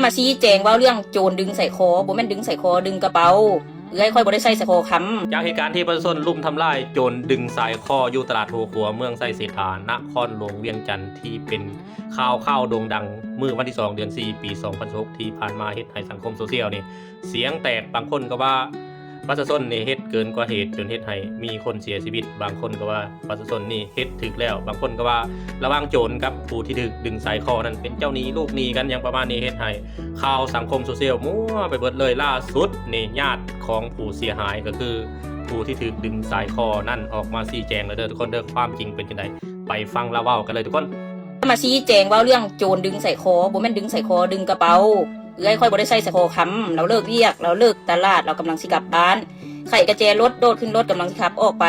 ມາຊີ້ແຈງເວົ້າເລື່ອງໂຈນດຶງສາຍຄໍ, ບໍ່ແມ່ນດຶງສາຍຄໍ, ດຶງກະເປົາ. ເອື້ອຍຂ້ອຍບໍ່ໄດ້ໃສ່ສາຍຄໍຄຳ. ຈາກເຫດການທີ່ປະຊາຊົນລຸມທຳລາຍໂຈນດຶງສາຍຄໍຢູ່ຕະຫຼາດຫົວຂົວ ເມືອງໄຊເສດຖາ ນະຄອນຫຼວງວຽງຈັນ ທີ່ເປັນຂ່າວຄາວໂດ່ງດັງມື້ວັນທີສອງ ເດືອນສີ່ ປີສອງພັນສິບຫົກ ທີ່ຜ່ານມາ ເຮັດໃຫ້ສັງຄົມໂຊຊຽວນີ້ສຽງແຕກ. ບາງຄົນກໍວ່າປະຊາຊົນນີ້ເຮັດເກີນກວ່າເຫດ ຈົນເຮັດໃຫ້ມີຄົນເສຍຊີວິດ, ບາງຄົນກໍວ່າ ປະຊາຊົນນີ້ເຮັດຖືກແລ້ວ, ບາງຄົນກໍວ່າລະຫວ່າງໂຈນກັບຜູ້ທີ່ຖືກດຶງສາຍຄໍນັ້ນເປັນເຈົ້າໜີ້ລູກໜີ້ກັນຫຍັງປະມານນີ້ ເຮັດໃຫ້ຂ່າວສັງຄົມໂຊຊຽວມົວໄປເບິດເລີຍ. ລ່າສຸດນີ້ຍາດຂອງຜູ້ເສຍຫາຍ ກໍຄືຜູ້ທີ່ຖືກດຶງສາຍຄໍນັ້ນອອກມາຊີ້ແຈງແລ້ວເດີທຸກຄົນເດີ. ຄວາມຈິງເປັນຈັ່ງໃດ ໄປຟັງລາວເວົ້າກັນເລີຍທຸກຄົນ. ມາຊີ້ແຈງເວົ້າເລື່ອງໂຈນດຶງສາຍຄໍ, ບໍ່ແມ່ນດຶງສາຍຄໍ, ດຶງກະເປົາ. ເອື້ອຍຂ້ອຍບໍ່ໄດ້ໃສ່ສາຍຄໍຄຳ, ລາວເລີກວຽກ, ລາວເລີກຕະຫຼາດ, ລາວກຳລັງຊິກັບບ້ານ. ໄຂກະແຈລົດ, ໂດດຂຶ້ນລົດ, ກຳລັງຊິຂັບອອກໄປ.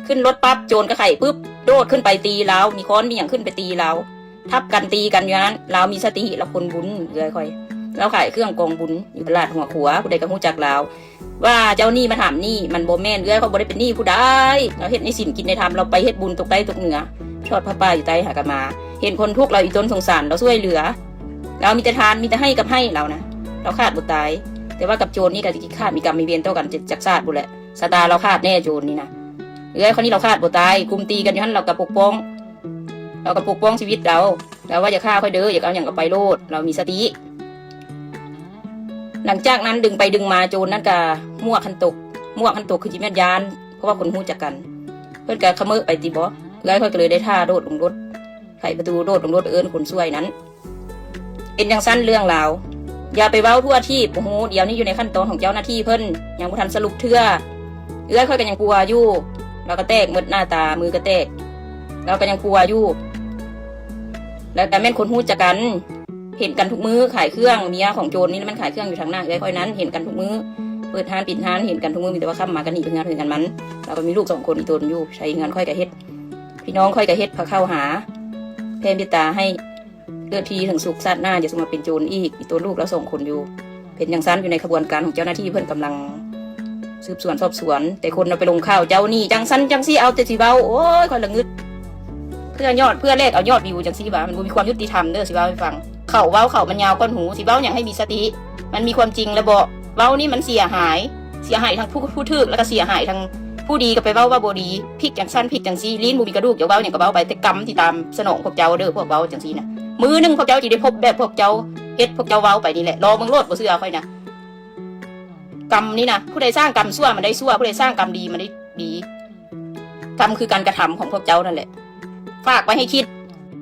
ຂຶ້ນລົດປັບ, ໂຈນກໍໄຂປຶບ, ໂດດຂຶ້ນໄປຕີລາວ, ມີຄ້ອນມີຫຍັງຂຶ້ນໄປຕີລາວ, ທັບກັນຕີກັນຢູ່ນັ້ນ. ລາວມີສະຕິ, ລາວຄົນບຸນ, ເອື້ອຍຂ້ອຍ. ລາວຂາຍເຄື່ອງກອງບຸນຢູ່ຕະຫຼາດຫົວຂົວ, ຜູ້ໃດກໍຮູ້ຈັກລາວ. ວ່າເຈົ້າໜີ້ມາຖາມໜີ້, ມັນບໍ່ແມ່ນ. ເອື້ອຍຂ້ອຍບໍ່ໄດ້ເປັນໜີ້ຜູ້ໃດ, ລາວເຮັດໃນສິນກິນໃນທຳ, ລາວໄປເຮັດບຸນຕົກໃຕ້ຕົກເໜືອ, ທອດຜ້າປ່າຢູ່ໃຕ້ຫາກະມາ. ເຫັນຄົນທຸກ, ລາວອີ່ຕົນສົງສານ, ລາວຊ່ວຍເຫຼືອ. ລາວມີແຕ່ທານ, ມີແຕ່ໃຫ້ກັບໃຫ້ລາວນະ. ລາວຂາດບໍ່ຕາຍ, ແຕ່ວ່າກັບໂຈນນີ້ກໍຊິຂາດມີກຳມີເວນຕໍ່ກັນຈາກຊາດພຸ້ນແຫຼະ. ຊະຕາລາວຂາດແນ່ໂຈນນີ້ນະ. ເອື້ອຍຄົນນີ້ລາວຂາດບໍ່ຕາຍ, ກຸມຕີກັນຢູ່ຫັ້ນ ລາວກໍປົກປ້ອງ, ລາວກໍປົກປ້ອງຊີວິດລາວ. ລາວວ່າ ຢ່າຂ້າຂ້ອຍເດີ, ຢາກເອົາຫຍັງກໍໄປໂລດ, ລາວມີສະຕິ. ຫຼັງຈາກນັ້ນດຶງໄປດຶງມາ ໂຈນນັ້ນກໍໝວກຫັ້ນຕົກ, ໝວກຫັ້ນຕົກຄືຊິແມ່ນຢ້ານ, ເພາະວ່າຄົນຮູ້ຈັກກັນ. ເພິ່ນກໍຂະເໝີໄປຕິບໍ, ເອື້ອຍຂ້ອຍກໍເລີຍໄດ້ທ່າໂດດລົງລົດ, ໄຂປະຕູໂດດລົງລົດໄປເອີ້ນຄົນຊ່ວຍນັ້ນ. ເປັນຈັ່ງຊັ້ນເລື່ອງລາວ. ຢ່າໄປເວົ້າທົ່ວທີບ, ບໍ່ຮູ້, ດຽວນີ້ຢູ່ໃນຂັ້ນຕອນຂອງເຈົ້າໜ້າທີ່ເພິ່ນ, ຍັງບໍ່ທັນສະຫຼຸບເທື່ອ. ເອື້ອຍຂ້ອຍກໍຍັງປົວຢູ່, ລາວກໍແຕກໝົດໜ້າຕາ, ມືກໍແຕກ, ລາວກໍຍັງປົວຢູ່. ແລ້ວກໍແມ່ນຄົນຮູ້ຈັກກັນ, ເຫັນກັນທຸກມື້, ຂາຍເຄື່ອງ, ເມຍຂອງໂຈນນີ້ແມ່ນຂາຍເຄື່ອງຢູ່ທາງໜ້າເອື້ອຍຂ້ອຍນັ້ນ, ເຫັນກັນທຸກມື້, ເປີດຮ້ານປິດຮ້ານ, ເຫັນກັນທຸກມື້, ມີແຕ່ວ່າຄ່ຳມາກໍໜີໄປເຮືອນເພິ່ນກັນມັນ. ລາວກໍມີລູກສອງຄົນ, ອີ່ຕົນຢູ່ໃສ່ເຮືອນຂ້ອຍກໍເຮັດ, ພີ່ນ້ອງຂ້ອຍກໍເຮັດພາເຂົ້າຫາ, ແຜ່ເມດຕາໃຫ້ ເກີດທີ່ເຖິງສຸກຊາດໜ້າ ຢ່າສູ່ມາເປັນໂຈນອີກ. ອີ່ຕົວລູກລາວສອງຄົນຢູ່ ເປັນຈັ່ງຊັ້ນ. ຢູ່ໃນຂະບວນການຂອງເຈົ້າໜ້າທີ່ ເພິ່ນກຳລັງສືບສວນສອບສວນ, ແຕ່ຄົນເອົາໄປລົງຂ່າວເຈົ້ານີ້ ຈັ່ງຊັ້ນຈັ່ງຊີ້ ເອົາແຕ່ຊິເວົ້າ. ໂອ້ຍ ຂ້ອຍລະງຶດ ເພື່ອຍອດ ເພື່ອແລກເອົາຍອດວິວຈັ່ງຊີ້ຫວາ? ມັນບໍ່ມີຄວາມຍຸຕິທຳເດີ. ຊິເວົ້າໃຫ້ຟັງ, ເຂົາເວົ້າເຂົາມັນຍາວກ່ອນຫູ, ຊິເວົ້າຫຍັງໃຫ້ມີສະຕິ. ມັນມີຄວາມຈິງແລ້ວບໍ? ເວົ້ານີ້ມັນເສຍຫາຍ, ເສຍຫາຍທັງຜູ້ ຜູ້ຖືກ ແລ້ວກໍເສຍຫາຍທັງຜູ້ດີ. ກໍໄປເວົ້າວ່າບໍ່ດີ, ຜິດຈັ່ງຊັ້ນ ຜິດຈັ່ງຊີ້, ລີ້ນບໍ່ມີກະດູກ, ຢ່າເວົ້າຫຍັງກໍເວົ້າໄປ, ແຕ່ກຳຊິຕາມສະໜອງພວກເຈົ້າເດີ. ພວກເວົ້າຈັ່ງຊີ້ນະ ມື້ໜຶ່ງພວກເຈົ້າຊິໄດ້ພົບແບບພວກເຈົ້າເຮັດ, ພວກເຈົ້າເວົ້າໄປນີ້ແຫຼະ. ລໍເບິ່ງໂລດ, ບໍ່ເຊື່ອຂ້ອຍນະ. ກຳນີ້ນະ, ຜູ້ໃດສ້າງກຳຊົ່ວມັນໄດ້ຊົ່ວ, ຜູ້ໃດສ້າງກຳດີມັນໄດ້ດີ. ກຳຄືການກະທຳຂອງພວກເຈົ້ານັ້ນແຫຼະ. ຝາກໄວ້ໃຫ້ຄິດ.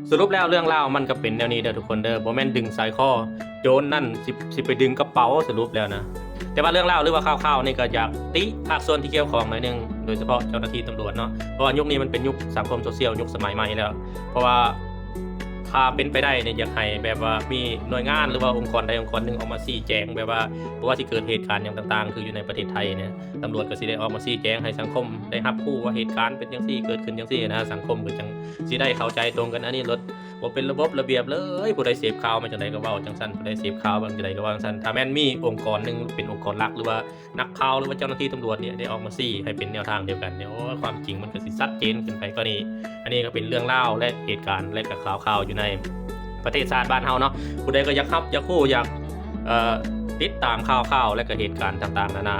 ສະຫຼຸບແລ້ວເລື່ອງລາວມັນກໍເປັນແນວນີ້ເດີທຸກຄົນເດີ, ບໍ່ແມ່ນດຶງສາຍຄໍໂຈນນັ້ນ ຊິ ຊິໄປດຶງກະເປົາ ສະຫຼຸບແລ້ວນະ. ແຕ່ວ່າເລື່ອງລາວ ຫຼືວ່າຂ່າວໆນີ້ ກໍຢາກຕິພາກສ່ວນທີ່ກ່ຽວຂ້ອງໜ້ອຍໜຶ່ງ, ໂດຍສະເພາະເຈົ້າໜ້າທີ່ຕຳຫຼວດເນາະ, ເພາະວ່າຍຸກນີ້ມັນເປັນຍຸກສັງຄົມໂຊຊຽວ, ຍຸກສະໄໝໃໝ່ແລ້ວ. ເພາະວ່າຖ້າເປັນໄປໄດ້ນີ້ ຢາກໃຫ້ແບບວ່າມີໜ່ວຍງານ ຫຼືວ່າອົງກອນໃດອົງກອນໜຶ່ງອອກມາຊີ້ແຈງ, ແບບວ່າບໍ່ວ່າຊິເກີດເຫດການຫຍັງຕ່າງໆ ຄືຢູ່ໃນປະເທດໄທນີ້ ຕຳຫຼວດກໍຊິໄດ້ອອກມາຊີ້ແຈງໃຫ້ສັງຄົມໄດ້ຮັບຮູ້ວ່າເຫດການເປັນຈັ່ງຊີ້ ເກີດຂຶ້ນຈັ່ງຊີ້ນະ, ສັງຄົມກໍຈັ່ງຊິໄດ້ເຂົ້າໃຈຕົງກັນ. ອັນນີ້ລົດບໍ່ເປັນລະບົບລະບຽບເລີຍ, ຜູ້ໃດເສບຂ່າວມາຈັ່ງໃດກໍເວົ້າຈັ່ງຊັ້ນ, ຜູ້ໃດເສບຂ່າວວ່າຈັ່ງໃດກໍເວົ້າຈັ່ງຊັ້ນ. ຖ້າແມ່ນມີອົງກອນໜຶ່ງເປັນອົງກອນຫຼັກ ຫຼືວ່ານັກຂ່າວ ຫຼືວ່າເຈົ້າໜ້າທີ່ຕຳຫຼວດນີ້ໄດ້ອອກມາຊີ້ໃຫ້ເປັນແນວທາງດຽວກັນນີ້, ໂອ້ຍ ຄວາມຈິງມັນກໍຊິຊັດເຈນຂຶ້ນໄປກວ່ານີ້. ອັນນີ້ກໍເປັນເລື່ອງລາວ ແລະ ເຫດການ ແລະ ກໍຂ່າວໆຢູ່ໃນປະເທດຊາດບ້ານເຮົາເນາະ. ຜູ້ໃດກໍຢາກຮັບ ຢາກຮູ້ ຢາກ ເອີ ຕິດຕາມຂ່າວໆ ແລະ ກໍເຫດການຕ່າງໆນານາ